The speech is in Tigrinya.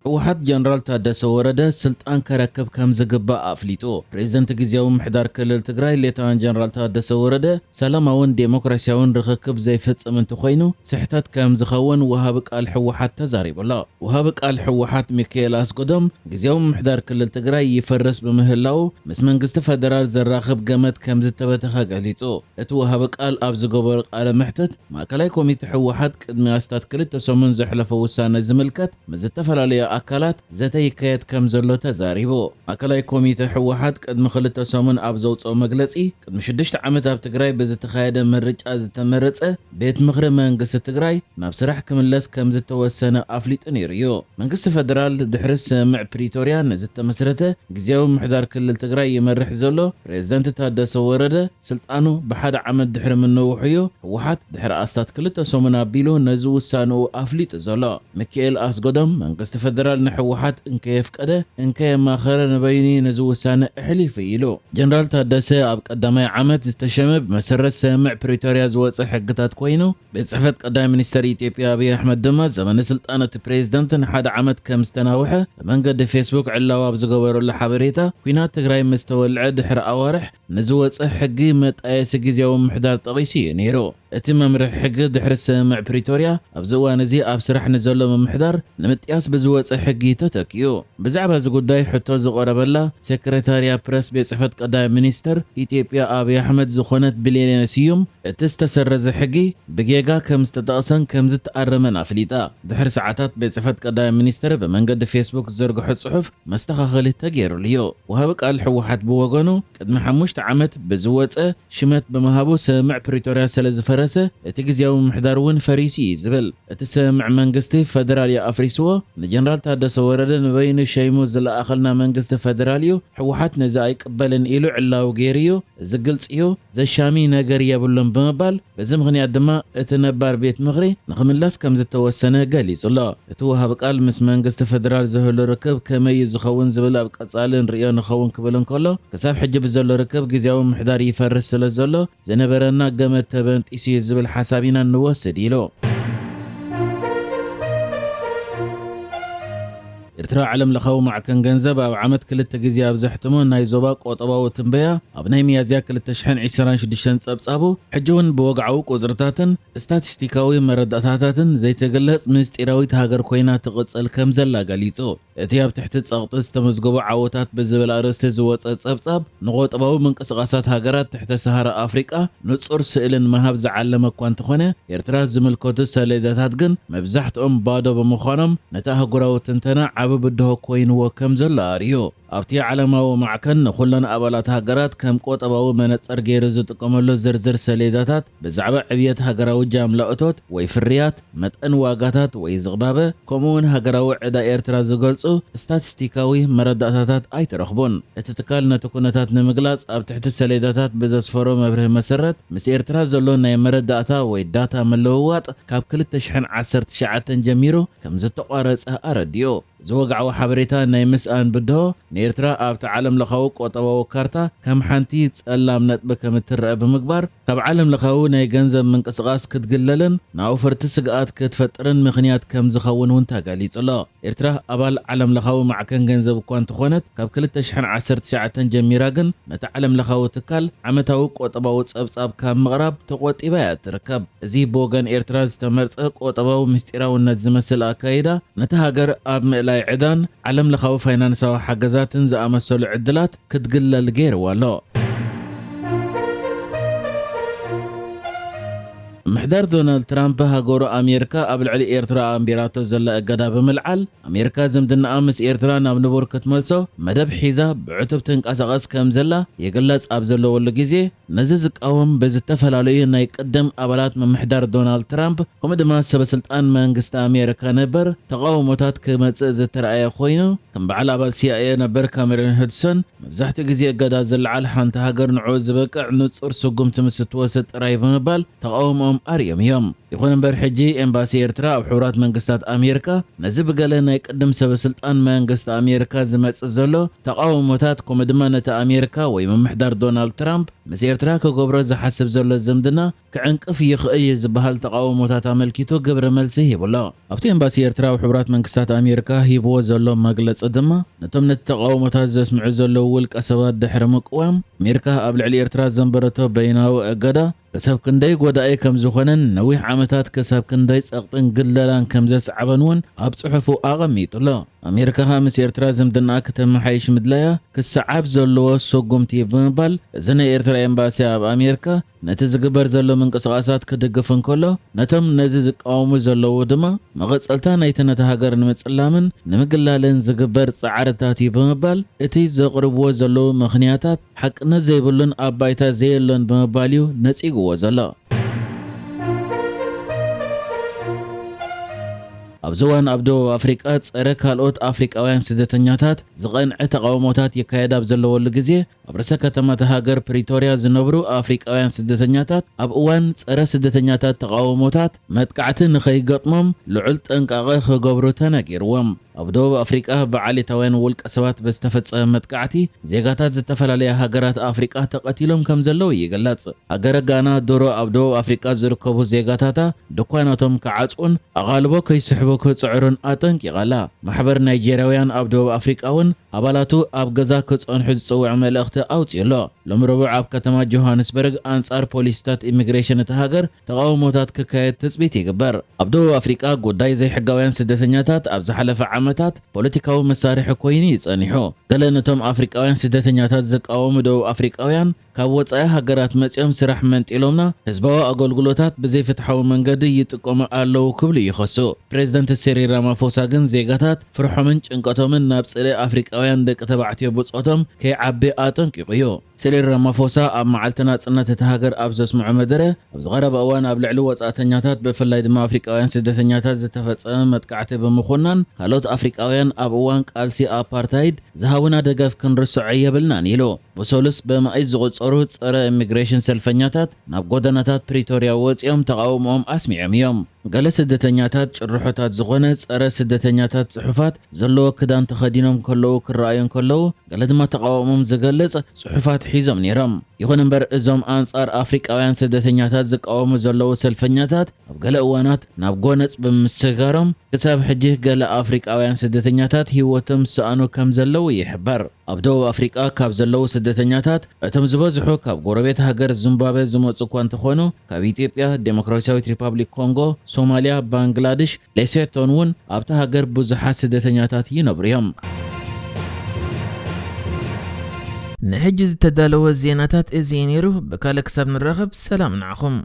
ህወሓት ጀነራል ታደሰ ወረደ ስልጣን ከረክብ ከም ዝግባእ ኣፍሊጡ። ፕሬዝደንት ግዜያዊ ምሕዳር ክልል ትግራይ ሌተናንት ጀነራል ታደሰ ወረደ ሰላማውን ዴሞክራሲያውን ርኽክብ ዘይፍጽም እንተኾይኑ ስሕተት ከም ዝኸውን ወሃቢ ቃል ህወሓት ተዛሪቡ ኣሎ። ወሃቢ ቃል ህወሓት ሚካኤል ኣስገዶም ግዜያዊ ምሕዳር ክልል ትግራይ ይፈርስ ብምህላው ምስ መንግስቲ ፈደራል ዘራኽብ ገመድ ከም ዝተበተኸ ገሊጹ። እቲ ወሃቢ ቃል ኣብ ዝገበሮ ቃለ መሕትት ማእከላይ ኮሚቴ ህወሓት ቅድሚ ኣስታት ክልተ ሰሙን ዘሕለፎ ውሳነ ዝምልከት ምስ ዝተፈላለዩ ኣካላት ዘተ ይካየድ ከም ዘሎ ተዛሪቡ። ማእከላይ ኮሚቴ ህወሓት ቅድሚ ክልተ ሰሙን ኣብ ዘውፅኦ መግለፂ ቅድሚ ሽዱሽተ ዓመት ኣብ ትግራይ ብዝተኻየደ ምርጫ ዝተመረፀ ቤት ምኽሪ መንግስቲ ትግራይ ናብ ስራሕ ክምለስ ከም ዝተወሰነ ኣፍሊጡ ነይሩ እዩ። መንግስቲ ፈደራል ድሕሪ ስምምዕ ፕሪቶርያ ንዝተመስረተ ግዜያዊ ምሕዳር ክልል ትግራይ ይመርሕ ዘሎ ፕሬዝደንት ታደሰ ወረደ ስልጣኑ ብሓደ ዓመት ድሕሪ ምንውሑ እዩ ህወሓት ድሕሪ ኣስታት ክልተ ሰሙን ኣቢሉ ነዚ ውሳንኡ ኣፍሊጡ ዘሎ። ሚካኤል ኣስገዶም መንግስቲ ፈደራል ንህወሓት እንከየፍቀደ እንከየማኸረ ንበይኑ ነዚ ውሳነ ኣሕሊፉ ኢሉ። ጀነራል ታደሰ ኣብ ቀዳማይ ዓመት ዝተሸመ ብመሰረት ስምምዕ ፕሪቶርያ ዝወፀ ሕግታት ኮይኑ ቤት ጽሕፈት ቀዳማይ ሚኒስተር ኢትዮጵያ ኣብይ ኣሕመድ ድማ ዘመነ ስልጣን እቲ ፕሬዝደንት ንሓደ ዓመት ከም ዝተናውሐ ብመንገዲ ፌስቡክ ዕላዊ ኣብ ዝገበረሉ ሓበሬታ፣ ኲናት ትግራይ ምስ ተወልዐ ድሕሪ ኣዋርሕ ንዝወጸ ሕጊ መጣየሲ ግዜያዊ ምምሕዳር ጠቒሱ እዩ ነይሩ። እቲ መምርሒ ሕጊ ድሕሪ ስምምዕ ፕሪቶርያ ኣብዚ እዋን እዚ ኣብ ስራሕ ንዘሎ ምምሕዳር ንምጥያስ ብዝወጸ ሕጊ ተተኪኡ። ብዛዕባ እዚ ጉዳይ ሕቶ ዝቐረበላ ሴክሬታርያ ፕረስ ቤት ጽሕፈት ቀዳማይ ሚኒስተር ኢትዮጵያ ኣብይ ኣሕመድ ዝኾነት ቢሌኔ ስዩም፣ እቲ ዝተሰረዘ ሕጊ ብጌጋ ከም ዝተጠቕሰን ከም ዝተኣረመን ኣፍሊጣ። ድሕሪ ሰዓታት ቤት ጽሕፈት ቀዳማይ ሚኒስተር ብመንገዲ ፌስቡክ ዝዘርግሖ ጽሑፍ መስተኻኸሊ ተገይሩሉ እዩ። ወሃቢ ቃል ህወሓት ብወገኑ ቅድሚ ሓሙሽተ ዓመት ብዝወጸ ሽመት ብምሃቡ ስምምዕ ፕሪቶርያ ስለ ዝፈረሰ እቲ ግዜያዊ ምምሕዳር እውን ፈሪሱ እዩ ዝብል። እቲ ስምምዕ መንግስቲ ፈደራል እዩ ኣፍሪስዎ፣ ንጀነራል ታደሰ ወረደ ንበይኑ ሸይሙ ዝለኣኸልና መንግስቲ ፈደራል እዩ፣ ህወሓት ነዚ ኣይቅበልን ኢሉ ዕላዊ ገይሩ እዩ፣ እዚ ግልፂ እዩ፣ ዘሻሚ ነገር የብሉን ብምባል በዚ ምኽንያት ድማ እቲ ነባር ቤት ምኽሪ ንኽምለስ ከም ዝተወሰነ ገሊጹ ኣሎ። እቲ ወሃቢ ቃል ምስ መንግስቲ ፈደራል ዝህሉ ርክብ ከመይ እዩ ዝኸውን ዝብል ኣብ ቀጻሊ ንርእዮ ንኸውን ክብል እንከሎ፣ ክሳብ ሕጂ ብዘሎ ርክብ ግዜያዊ ምምሕዳር ይፈርስ ስለ ዘሎ ዝነበረና ገመድ ተበንጢሱ እዩ ዝብል ሓሳብ ኢና ንወስድ ኢሉ። ኤርትራ ዓለም ለኻዊ ማዕከን ገንዘብ ኣብ ዓመት ክልተ ግዜ ኣብ ዘሕትሞ ናይ ዞባ ቆጠባዊ ትንበያ ኣብ ናይ ሚያዝያ ክልተ ሽሕን ዕስራን ሽዱሽተን ጸብጻቡ ሕጂ እውን ብወግዓዊ ቁጽርታትን ስታቲስቲካዊ መረዳእታታትን ዘይትግለጽ ምስጢራዊት ሃገር ኮይና ትቕጽል ከም ዘላ ገሊጹ። እቲ ኣብ ትሕቲ ጸቕጢ ዝተመዝገቡ ዓወታት ብዝብል ኣርእስቲ ዝወጸ ጸብጻብ ንቆጠባዊ ምንቅስቓሳት ሃገራት ትሕተ ሰሃራ ኣፍሪቃ ንጹር ስእልን ምሃብ ዝዓለመ እኳ እንተኾነ ኤርትራ ዝምልከቱ ሰሌዳታት ግን መብዛሕትኦም ባዶ ብምዃኖም ነቲ ኣህጉራዊ ትንተና ዓቢ ብድሆ ኮይንዎ ከም ዘሎ ኣርእዩ። ኣብቲ ዓለማዊ ማዕከን ንኹለን ኣባላት ሃገራት ከም ቆጠባዊ መነጸር ገይሩ ዝጥቀመሉ ዝርዝር ሰሌዳታት ብዛዕባ ዕብየት ሃገራዊ ጃምላ እቶት ወይ ፍርያት፣ መጠን ዋጋታት ወይ ዝቕባበ፣ ከምኡውን ሃገራዊ ዕዳ ኤርትራ ዝገልጹ ስታቲስቲካዊ መረዳእታታት ኣይተረኽቡን። እቲ ትካል ነቲ ኩነታት ንምግላጽ ኣብ ትሕቲ ሰሌዳታት ብዘስፈሮ መብርሂ መሰረት ምስ ኤርትራ ዘሎ ናይ መረዳእታ ወይ ዳታ ምልውዋጥ ካብ ክልተ ሽሕን ዓሰርተ ትሽዓተን ጀሚሩ ከም ዝተቋረጸ ኣረዲኡ። እዚ ወግዓዊ ሓበሬታ ናይ ምስኣን ብድሆ ንኤርትራ ኣብቲ ዓለም ለኻዊ ቆጠባዊ ካርታ ከም ሓንቲ ጸላም ነጥቢ ከም እትረአ ብምግባር ካብ ዓለም ለኻዊ ናይ ገንዘብ ምንቅስቓስ ክትግለልን ንኣውፈርቲ ስግኣት ክትፈጥርን ምኽንያት ከም ዝኸውን እውን ተገሊጹ ኣሎ። ኤርትራ ኣባል ዓለም ለኻዊ ማዕከን ገንዘብ እኳ እንተኾነት ካብ ክልተ ሽሕን ዓሰርተ ትሽዓተን ጀሚራ ግን ነቲ ዓለም ለኻዊ ትካል ዓመታዊ ቆጠባዊ ጸብጻብ ካብ ምቕራብ ተቖጢባ እያ ትርከብ። እዚ ብወገን ኤርትራ ዝተመርጸ ቆጠባዊ ምስጢራውነት ዝመስል ኣካይዳ ነታ ሃገር ኣብ ምእላይ ዕዳን ዓለም ለኻዊ ፋይናንሳዊ ሓገዛትን ዝኣመሰሉ ዕድላት ክትግለል ገይርዋ ኣሎ። ምሕዳር ዶናልድ ትራምፕ ሃገሩ ኣሜሪካ ኣብ ልዕሊ ኤርትራ ኣንቢራቶ ዘላ እገዳ ብምልዓል ኣሜሪካ ዝምድናኣ ምስ ኤርትራ ናብ ንቡር ክትመልሶ መደብ ሒዛ ብዕቱብ ትንቀሳቐስ ከም ዘላ ይግለጽ ኣብ ዘለወሉ ግዜ ነዚ ዝቃወም ብዝተፈላለዩ ናይ ቅድም ኣባላት ምምሕዳር ዶናልድ ትራምፕ ከምኡ ድማ ሰበ ስልጣን መንግስቲ ኣሜሪካ ነበር ተቓውሞታት ክመጽእ ዝተረኣየ ኮይኑ ከም በዓል ኣባል ሲኣይኤ ነበር ካሜሮን ሁድሰን መብዛሕትኡ ግዜ እገዳ ዝለዓል ሓንቲ ሃገር ንዕኡ ዝበቅዕ ንጹር ስጉምቲ ምስ እትወስድ ጥራይ ብምባል ተቓውሞኦም ኣርእዮም እዮም። ይኹን እምበር፣ ሕጂ ኤምባሲ ኤርትራ ኣብ ሕቡራት መንግስታት ኣሜሪካ ነዚ ብገለ ናይ ቅድም ሰበ ስልጣን መንግስቲ ኣሜሪካ ዝመጽእ ዘሎ ተቓውሞታት፣ ከምኡ ድማ ነቲ ኣሜሪካ ወይ ምምሕዳር ዶናልድ ትራምፕ ምስ ኤርትራ ክገብሮ ዝሓስብ ዘሎ ዝምድና ክዕንቅፍ ይኽእል እዩ ዝበሃል ተቓውሞታት ኣመልኪቱ ግብረ መልሲ ሂቡ ኣሎ። ኣብቲ ኤምባሲ ኤርትራ ኣብ ሕቡራት መንግስታት ኣሜሪካ ሂብዎ ዘሎ መግለጺ ድማ፣ ነቶም ነቲ ተቓውሞታት ዘስምዑ ዘለዉ ውልቀ ሰባት ድሕሪ ምቅዋም፣ ኣሜሪካ ኣብ ልዕሊ ኤርትራ ዘንበረቶ በይናዊ እገዳ ክሳብ ክንደይ ጎዳኢ ከም ዝኾነን ነዊሕ ዓመታት ክሳብ ክንደይ ጸቕጥን ግለላን ከም ዘስዓበን እውን ኣብ ጽሑፉ ኣቐሚጡ ኣሎ። ኣሜሪካ ምስ ኤርትራ ዝምድና ከተመሓይሽ ምድላያ ክሰዓብ ዘለዎ ስጉምቲ እዩ ብምባል፣ እዚ ናይ ኤርትራ ኤምባሲ ኣብ ኣሜሪካ ነቲ ዝግበር ዘሎ ምንቅስቓሳት ክድግፍ እንከሎ፣ ነቶም ነዚ ዝቃወሙ ዘለዉ ድማ መቐጸልታ ናይቲ ነቲ ሃገር ንምጽላምን ንምግላልን ዝግበር ጻዕርታት እዩ ብምባል፣ እቲ ዘቕርብዎ ዘለዉ ምኽንያታት ሓቅነት ዘይብሉን ኣብ ባይታ ዘየሎን ብምባል እዩ ነጺግዎ ዘሎ። ኣብዚ እዋን ኣብ ደቡብ ኣፍሪቃ ጸረ ካልኦት ኣፍሪቃውያን ስደተኛታት ዝቐንዐ ተቓውሞታት ይካየድ ኣብ ዘለወሉ ግዜ፣ ኣብ ርእሰ ከተማ እታ ሃገር ፕሪቶርያ ዝነብሩ ኣፍሪቃውያን ስደተኛታት ኣብ እዋን ጸረ ስደተኛታት ተቓውሞታት መጥቃዕቲ ንኸይገጥሞም ልዑል ጥንቃቐ ክገብሩ ተነጊርዎም። ኣብ ደቡብ ኣፍሪቃ ብዓሌታውያን ውልቀ ሰባት ብዝተፈጸመ መጥቃዕቲ ዜጋታት ዝተፈላለያ ሃገራት ኣፍሪቃ ተቐቲሎም ከም ዘለዉ ይግለጽ። ሃገረ ጋና ድሮ ኣብ ደቡብ ኣፍሪቃ ዝርከቡ ዜጋታታ ድኳናቶም ክዓጽዉን ኣቓልቦ ከይስሕቡ ክጽዕሩን ኣጠንቂቓ ኣላ። ማሕበር ናይጄርያውያን ኣብ ደቡብ ኣፍሪቃ እውን ኣባላቱ ኣብ ገዛ ክጸንሑ ዝጽውዕ መልእኽቲ ኣውጺኡ ኣሎ። ሎሚ ረቡዕ ኣብ ከተማ ጆሃንስበርግ ኣንጻር ፖሊሲታት ኢሚግሬሽን እታ ሃገር ተቓውሞታት ክካየድ ትጽቢት ይግበር። ኣብ ደቡብ ኣፍሪቃ ጉዳይ ዘይሕጋውያን ስደተኛታት ኣብ ዝሓለፈ ዓመታት ፖለቲካዊ መሳርሒ ኮይኑ እዩ ጸኒሑ። ገለ ነቶም ኣፍሪቃውያን ስደተኛታት ዝቃወሙ ደቡብ ኣፍሪቃውያን፣ ካብ ወጻኢ ሃገራት መጺኦም ስራሕ መንጢሎምና፣ ህዝባዊ ኣገልግሎታት ብዘይፍትሓዊ መንገዲ ይጥቀሙ ኣለዉ ክብሉ ይኸሱ። ፕሬዝደንት ሲሪል ራማፎሳ ግን ዜጋታት ፍርሖምን ጭንቀቶምን ናብ ጽልኢ ኣፍሪቃውያን ደቂ ተባዕትዮ ብጾቶም ከይዓቢ ኣጠንቂቑ እዩ። ሲሪል ራማፎሳ ኣብ መዓልቲ ናጽነት እታ ሃገር ኣብ ዘስምዖ መደረ፣ ኣብዚ ቀረባ እዋን ኣብ ልዕሊ ወጻእተኛታት፣ ብፍላይ ድማ ኣፍሪቃውያን ስደተኛታት ዝተፈጸመ መጥቃዕቲ ብምኹናን፣ ካልኦት ኣፍሪቃውያን ኣብ እዋን ቃልሲ ኣፓርታይድ ዝሃቡና ደገፍ ክንርስዖ የብልናን ኢሉ። ብሰሉስ ብመኣይ ዝቑጸሩ ጸረ ኢሚግሬሽን ሰልፈኛታት ናብ ጎደናታት ፕሪቶርያ ወጺኦም ተቓውሞኦም ኣስሚዖም እዮም። ገለ ስደተኛታት ጭርሖታት ዝኾነ ጸረ ስደተኛታት ጽሑፋት ዘለዎ ክዳን ተኸዲኖም ከለዉ ክረኣዩ እንከለዉ፣ ገለ ድማ ተቓውሞኦም ዝገልጽ ጽሑፋት ሒዞም ነይሮም። ይኹን እምበር፣ እዞም ኣንጻር ኣፍሪቃውያን ስደተኛታት ዝቃወሙ ዘለዉ ሰልፈኛታት ኣብ ገለ እዋናት ናብ ጎነጽ ብምስጋሮም፣ ክሳብ ሕጂ ገለ ኣፍሪቃውያን ስደተኛታት ህይወቶም ዝሰኣኑ ከም ዘለዉ ይሕበር። ኣብ ደቡብ ኣፍሪቃ ካብ ዘለዉ ስደተኛታት፣ እቶም ዝበዝሑ ካብ ጎረቤት ሃገር ዚምባብዌ ዝመጹ እኳ እንተኾኑ፣ ካብ ኢትዮጵያ፣ ዴሞክራሲያዊት ሪፓብሊክ ኮንጎ፣ ሶማልያ፣ ባንግላድሽ፣ ሌሴቶን እውን ኣብታ ሃገር ብዙሓት ስደተኛታት ይነብሩ እዮም። ንሕጂ ዝተዳለወ ዜናታት እዚ እዩ ነይሩ። ብካልእ ክሳብ ንራኸብ፣ ሰላም ንዓኹም።